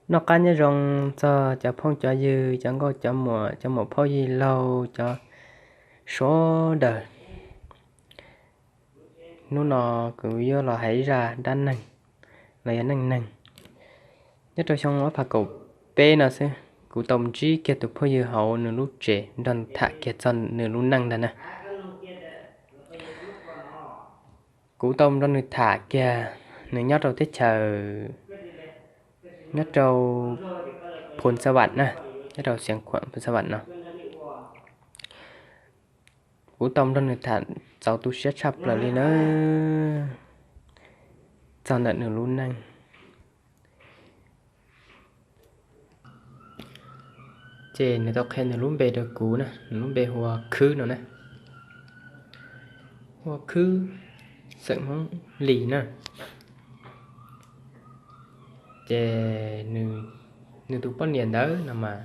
Noj qab nyob zoo txog cov phooj cov ywg, cov nkauj cov muam, cov muam phauj yig laug, cov sawv daws. Hnub no kuv yuav los hais zaj dab neeg los yog neej neeg. Nyob rau xyoo ob phav kaum peb no xwb, kuv tau ntsib kiag tus phooj ywg hauv nws lub tsev nrog tham kiag txog nws lub neej ntag na. Kuv tau nrog nws tham kiag, nws nyob rau teb chaws, nyob rau Phoos Xa Vam na, nyob rau Xiav Khuam Phoos Xa Vam no. Kuv tau nrog nws tham txaus tu siab tshaj plaws li na, txog ntawm nws lub neej. Ces nws tau qhia nws lub npe rau kuv na, nws lub npe hu ua Khwb no na, hu ua Khwb, xeem Hmoob Lis na. Ces nws tus poj niam ntawd no mas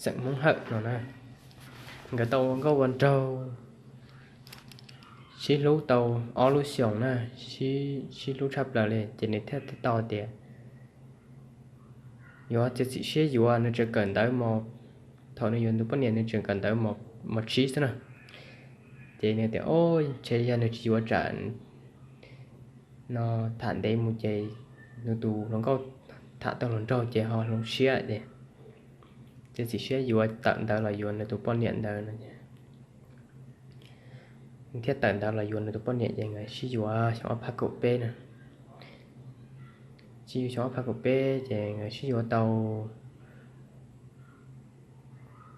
xeem Hmoob Hawm no na. Nkawd tau ua nkauj ua nraug sib hlub tau ob lub xyoos na, sib hlub tshaj plaws li ces nws thiaj tau tias yuav txiav txim siab yuav, nws tseem kawm ntawv mos, thaum nws yuav nws tus poj niam nws tseem kawm ntawv mos tsib xwb na. Ces nws tias, o, ntshe yog nws tsis yuav tsam no tham ntev mus ces nws tus hluas nkauj tham tau hluas nraug ces ho hloov siab ces txiav txim siab yuav, tawm ntawv los yuav nws tus poj niam ntawd no. Thiaj tawm ntawv los yuav nws tus poj niam ces nkawd sib yuav xyoo ob phav kaum peb na. Sib yuav xyoo ob phav kaum peb ces nkawd sib yuav tau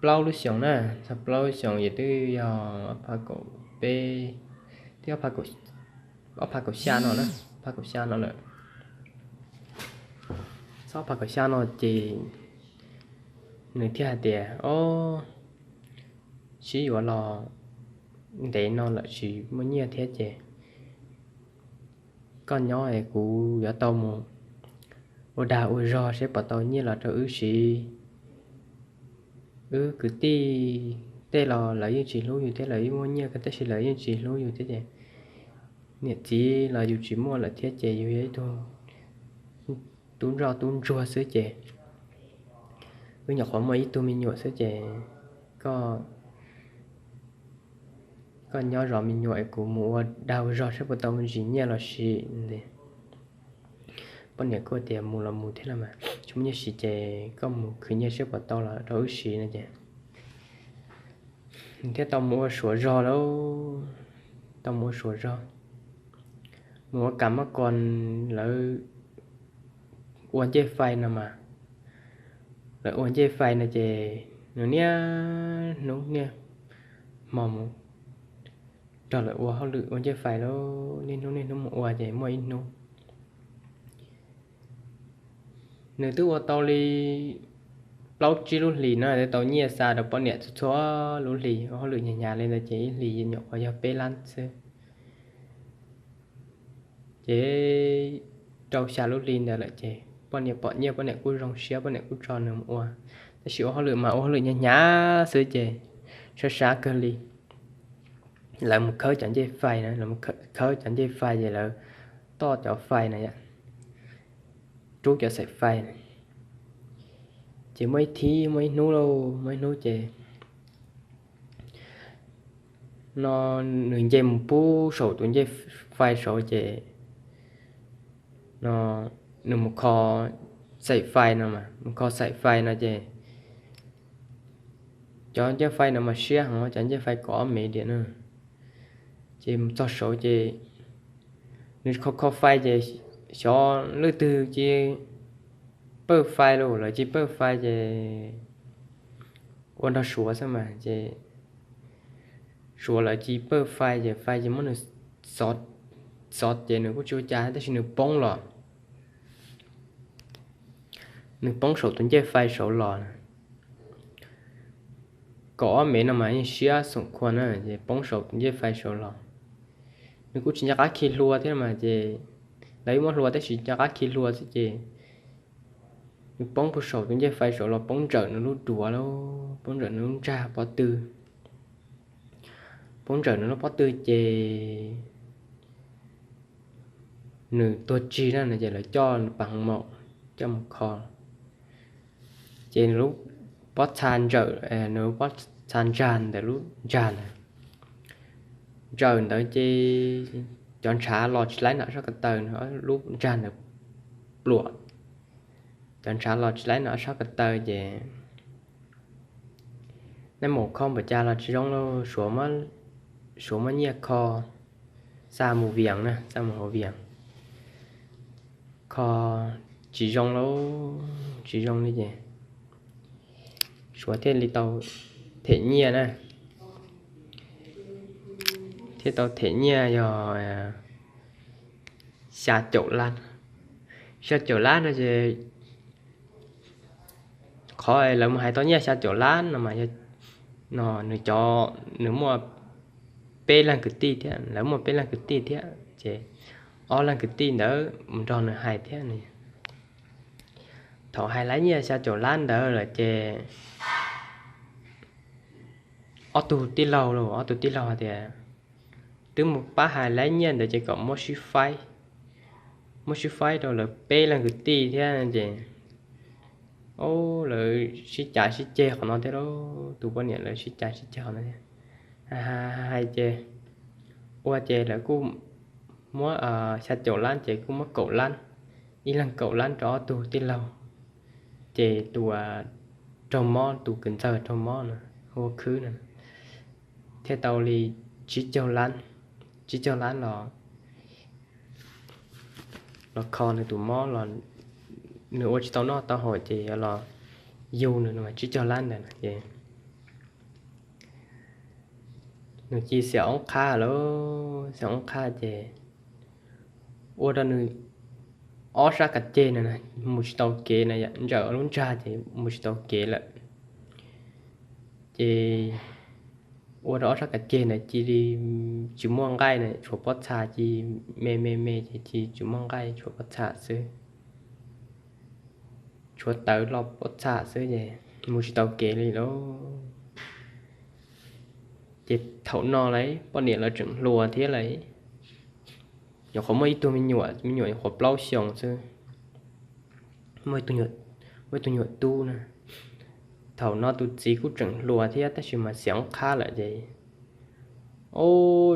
plaub lub xyoos na, txog plaub lub xyoos ces twb yog ob phav kaum peb, twb ob phav kaum xya no na, ob phav kaum xya no lawm. Txog ob phav kaum xya no ces nws thiaj hais tias, o, sib yuav los ntev no lawm tsis muaj nyiaj thiab ces koj nyob es kuv yuav tau mus ua dag ua zog seb puas tau nyiaj los rau wb siv. Wb kwv tij tej los lawv yeej tsis hlub yus thiab, lawv yeej muaj nyiaj kawg tab sis lawv yeej tsis hlub yus thiab ces niam txiv los yus tsis muaj lawm thiab ces yus yog ib tug tub ntsoj tub ntsuag xwb ces wb nyuam qhuav muaj ib tug me nyuam xwb ces koj nyob zov me nyuam es kuv mus ua dag ua zog seb puas tau me ntsis nyiaj los siv. Poj niam kuj tias mus los mus thiab los mas tsis muaj nyiaj siv ces koj mus khwv nyiaj seb puas tau los rau wb siv no ces nws thiaj tau mus ua suav zog lauj. Tau mus ua suav zog, mus ua kam mab kos lawv ua ncej fais no mas. Lawv ua ncej fais no ces nws niaj hnub niaj hmo mus nrog lawv ua hauj lwm ua ncej fais lauj, niaj hnub niaj hnub mus ua ces muaj ib hnub nws twb ua tau li plaub tsib lub hlis no twb tau nyiaj xa rau poj niam txhua txhua lub hlis, ua hauj lwm hnyav hnyav li ntawd ces ib hlis nyuam qhuav yog peb lab xwb. Ces rau xya lub hli ntawd lawm ces poj niam pom nyiaj poj niam kuj zoo siab, poj niam kuj tso nws mus ua. Tab sis ua hauj lwm mas ua hauj lwm hnyav hnyav xwb ces sab sab kawg li. Lawv mus khawb cov ncej fais na, lawv mus khawb cov ncej fais ces lawv toj cov fais na yom, rub cov xaim fais na. Ces muaj ib thib muaj ib hnub lauj, muaj ib hnub ces no nws nce mus pub saum tus ncej fais saud ces no nws mus kho xaim fais no mas, mus kho xaim fais no ces cov ncej fais no mas siab heev, cov ncej fais kaum ob mev diam na. Ces mus txog saud ces nws kho kho fais ces xyov leej twg cia pawj fais lauj, lawv cia pawj fais ces ua nrog suav xwb mas ces suav lawv cia pawj fais ces fais ces muab nws xov ces nws kuj tsis ua cas tab sis nws poob los, nws poob saum tus ncej fais saud los. Kaum ob mev no mas yeej siab xoom khua na, ces poob saum tus ncej fais saud los. Nws kuj tsis nco qab khi hlua thiab mas ces lawv yeej muab hlua tab sis nco qab khi hlua xwb ces nws poob puag saum tus ncej fais saud los poob ntsawm nws lub duav lauj, poob ntsawm nws lub ntsag pob tw, poob ntsawm nws lub pob tw ces nws tuag tsig na no ces lawv coj pas hoo maum coj mus kho. Ces nws lub pob txha ntsawm, nws lub pob txha ntsag ntawm lub ntsag ntawd, ntsawm ntawd ces cov ntshav los tsis laib nws ob sab ko taw, lub ntsag ntawd pluam, cov ntshav los tsis laib nws ob sab ko taw ces nej mus kho npaum cas los tsis zoo lauj, Suav muab nyiaj kho xa mus Vias na, xa mus hauv Vias, kho tsis zoo lauj, tsis zoo li ces Suav thiaj li tau them nyiaj na, thiaj tau them nyiaj yog xya caum lab, xya caum lab no ces qhov lawv mus hais tau nyiaj xya caum lab no mas yog no nws cov, nws muaj peb leeg kwv tij thiab, lawv muaj peb leeg kwv tij thiab ces ob leeg kwv tij ntawd mus nrog nws hais thiab. Thaum hais laib nyiaj xya caum lab ntawd lawm ces ob tug tij laug los, ob tug tij laug hais tias twb mus pab hais laib nyiaj ntawd ces kom muab sib faib, muab sib faib rau lawv peb leeg kwv tij thiab ces, o, lawv sib cav sib ceg qhov no thiab lauj, tus poj niam lawv sib cav sib ceg qhov no thiab. Hais ces, ua ces lawv kuj muab xya caum lab ces kuj muab kaum lab, ib leeg kaum lab rau ob tug tij laug, ces tus raug mob, tus kws ntxawg raug mob no, hu ua Khwb no, thiaj tau li tsib caug lab, tsib caug lab los los kho nws tus mob los nws ua tsis tau noj tau haus ces yuav los yug nws tsib caug lab ntawd no ces nws cia li xiam oob qhab lauj, xiam oob qhab ces ua rau nws ob sab kav ceg no mus tsis tau kev na, ntsawm lub ntsag ces mus tsis tau kev lawm. Ces ua rau ob sab kav ceg ntawd cia li tsis muaj nqaij na, tshuav pob txha cia li me me me ces cia li tsis muaj nqaij, tshuav pob txha xwb, tshuav tawv los pob txha xwb ces mus tsis tau kev li lauj. Ces thaum no lawm poj niam los tseem hluas thiab lawm, nyuam qhuav muaj ib tug me nyuam, me nyuam nyuam qhuav plaub xyoos xwb, muaj ib tug nyuam tub na. Thaum no tus txiv kuj tseem hluas thiab tab sis mas xiam oob qhab lawm ces, o,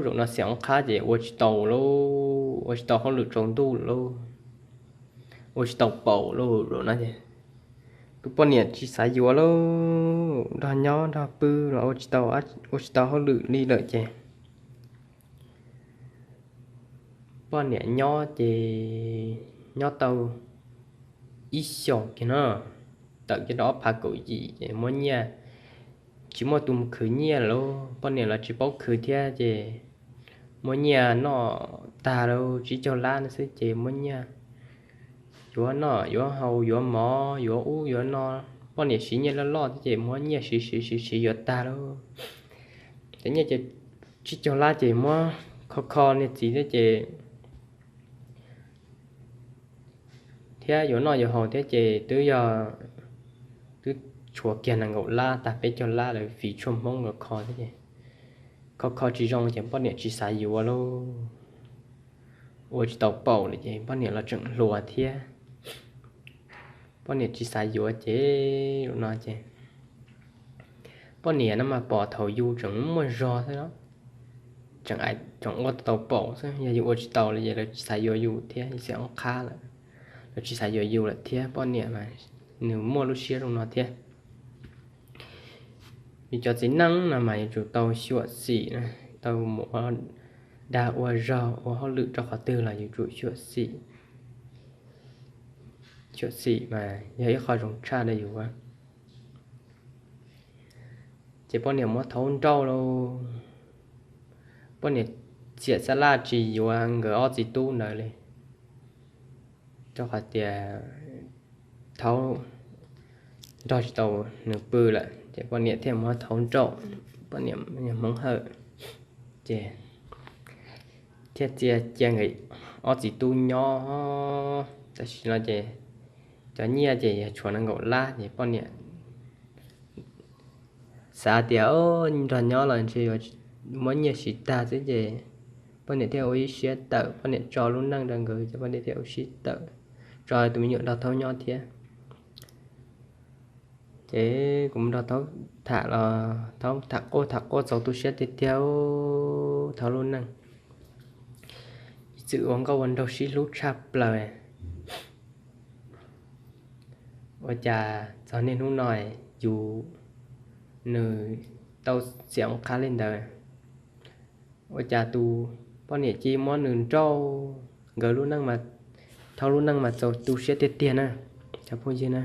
zaum no xiam oob qhab ces ua tsis tau lauj, ua tsis tau hauj lwm tsaus ntuj lauj, ua tsis tau paum lauj. Zaum no ces tus poj niam tsis xav yuav lauj, nrog nyob nrog pw los ua tsis tau, ua tsis tau hauj lwm li lawm ces poj niam nyob ces nyob tau ib xyoos kiag no, tawm kiag rau ob phav kaum yim ces muab nyiaj, tsis muaj tus mus khwv nyiaj lauj, poj niam los tsis paub khwv thiab ces muab nyiaj noj tag lauj, tsib caug lab no xwb ces muab nyiaj yuav noj yuav haus, yuav mov yuav ub yuav no, poj niam siv nyiaj loj loj thiab ces muab nyiaj siv siv siv siv yuav tag lauj. Ces nyiaj ces tsib caug lab ces muab kho kho niag txiv thiab ces thiab yuav noj yuav haus thiab ces twb yog, twb tshuav kiag nees nkaum lab tag peb caug lab lawm, fiv tshuaj Hmoob los kho thiab ces kho kho tsis zoo ces poj niam tsis xav yuav lauj, ua tsis tau paum lawm ces poj niam los tseem hluas thiab, poj niam tsis xav yuav ces zaum no ces poj niam no mas pom thaum yus tseem muaj zog xwb, tseem ua tau paum xwb, yog yus ua tsis tau li ces lawv tsis xav yuav yus thiab, yus xiam oob qhab lawm, lawv tsis xav yuav yus lawm thiab. Poj niam mas nws muaj lub siab zoo no thiab. Yus cov txiv neej no mas yuav tsum tau xyuam xim, tau mus ua dag ua zog ua hauj lwm rau qhov twg los yuav tsum xyuam xim, xyuam xim mas yog ib qho zoo tshaj rau yus. Ces poj niam muab thaub nrauj lauj, poj niam txiam xab laj tsis yuav nkawd ob txiv tub ntawd li, rau qhov tias thaub nrog tsis tau nws pw lawm ces poj niam thiaj muab thaub nrauj, poj niam Hmoob Hawj, ces thiaj txia cia nkawd ob txiv tub nyob. Tam sim no ces cov nyiaj ces yog tshuav nees nkaum lab ces poj niam xav tias nrog nyob los ntshe yuav muab nyiaj siv tag xwb ces poj niam thiaj ua ib siab tawm, poj niam tso lub neej rau nkawd ces poj niam thiaj ua siab tawm, tus me nyuam nrog Thaub nyob thiab. Ces kuv mus nrog Thaub tham los Thaub tham quaj tham quaj txaus tu siab tiag tiag, Thaub lub neej ib txwm ua nkauj ua nraug sib hlub tshaj plaws. Ua cas txog niaj hnub no yus, nws tau xiam oob qhab li ntawd, ua cas tus poj niam cia li muab nws nrauj. Nkawd lub neej, Thaub lub neej mas txaus tu siab tiag tiag na, cov phooj ywg na.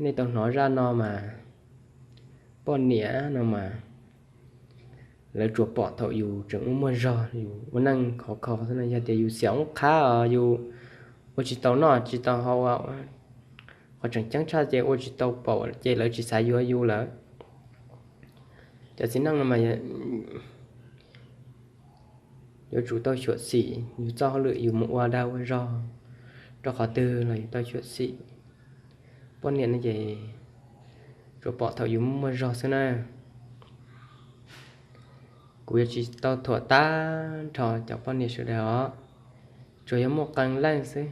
Nej tau hnov zaj no mas, poj niam no mas lawv tsuas pom thaum yus tseem ua muaj zog, yus ua neej khov kho xwb na. Yog tias yus xiam oob qhab os, yus ua tsis tau noj tsis tau haus, qhov tseem ceeb tshaj ces ua tsis tau paum ces lawv tsis xav yuav yus lawm. Cov txiv neej no mas yuav tsum tau xyuam xim yus txoj hauj lwm yus mus ua dag ua zog rau qhov twg los yus tau xyuam xim. Poj niam no ces tsuas pom thaum yus muaj zog xwb na. Kuv yuav tsis tau thuam tag nrho cov poj niam sawv daws os, tsuas yog muaj qee leej xwb.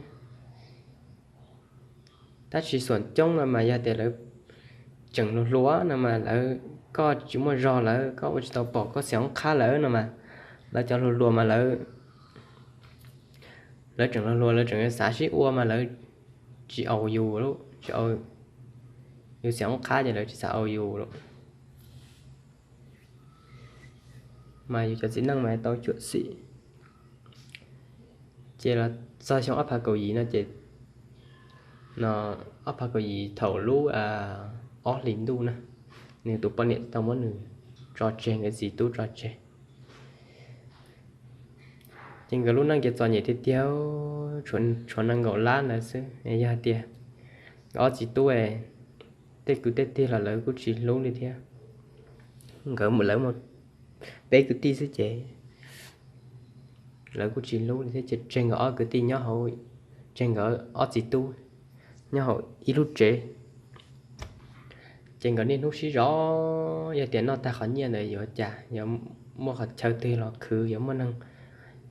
Tab sis xuam coob no mas yog tias lawv tseem hluas hluas no mas lawv, koj tsis muaj zog lawm, koj ua tsis tau paum, koj xiam oob qhab lawm no mas, lawv cov hluas hluas mas lawv, lawv tseem hluas hluas lawv tseem xav sib ua mas lawv tsis aus yus, tsis, yus xiam oob qhab ces lawv tsis xav aus yus lawm. Mas yus cov txiv neej mas tau xyuam xim. Ces los txog xyoo ob phav kaum yim no ces, no, ob phav kaum yim thaum lub ob hlis ntuj na, nws tus poj niam tau muab nws tso tseg, nkawd txiv tub tso tseg. Ces nkawd lub neej ces txom nyem tiag tiag, tshuav nees nkaum lab ntawd xwb. Yog hais tias nkawd ob txiv tub, tej kwv tej tij los lawv kuj tsis hlub li thiab. Nkawd, lawv muaj peb kwv tij xwb ces lawv kuj tsis hlub li thiab, ces tseg nkawd ob kwv tij nyob hauv, tseg nkawd ob txiv tub nyob hauv ib lub tsev. Ces nkawd niaj hnub sib zov, yog tias noj tag qhov nyiaj ntawd yuav ua cas, yuav muaj qhov chaw twg los khwv, yuav muaj neeg,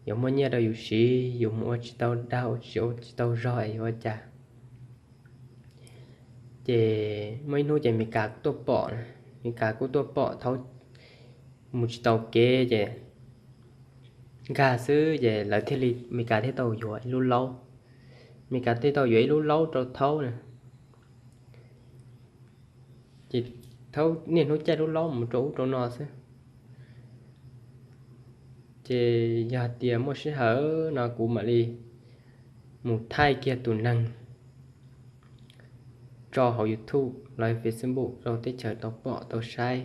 yuav muaj nyiaj rau yus siv, yus mus ua tsis tau dag, ua tsis tau zog es yuav ua cas. Ces muaj ib hnub ces Mes Kas kuj tuaj pom, Mes Kas kuj tuaj pom Thaub mus tsis tau kev ces nkag xwb ces lawv thiaj li, Mes Kas thiaj tau yuav ib lub laub, Mes Kas thiaj tau yuav ib lub laub rau Thaub na. Ces Thaub niaj hnub caij lub laub mus rau ub rau no xwb. Ces yog tias muaj sij hawm no kuv mam li mus thaij kiag tus neeg tso hauv YouTube los Facebook rau teb chaws tau pom tau saib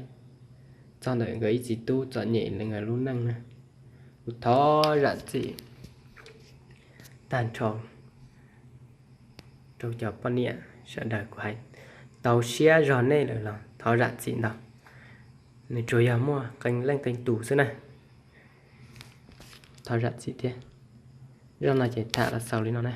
txog ntawm nkawd ib txiv tub txom nyem li nkawd lub neej na. Kuv thov zam txim tag nrho rau cov poj niam sawv daws, kuv hais tau siab zog nej lawm los thov zam txim ntau. Nws tsuas yog muaj qee leej qee tus xwb na. Thov zam txim thiab. Zaj no ces tham los xaus li no na.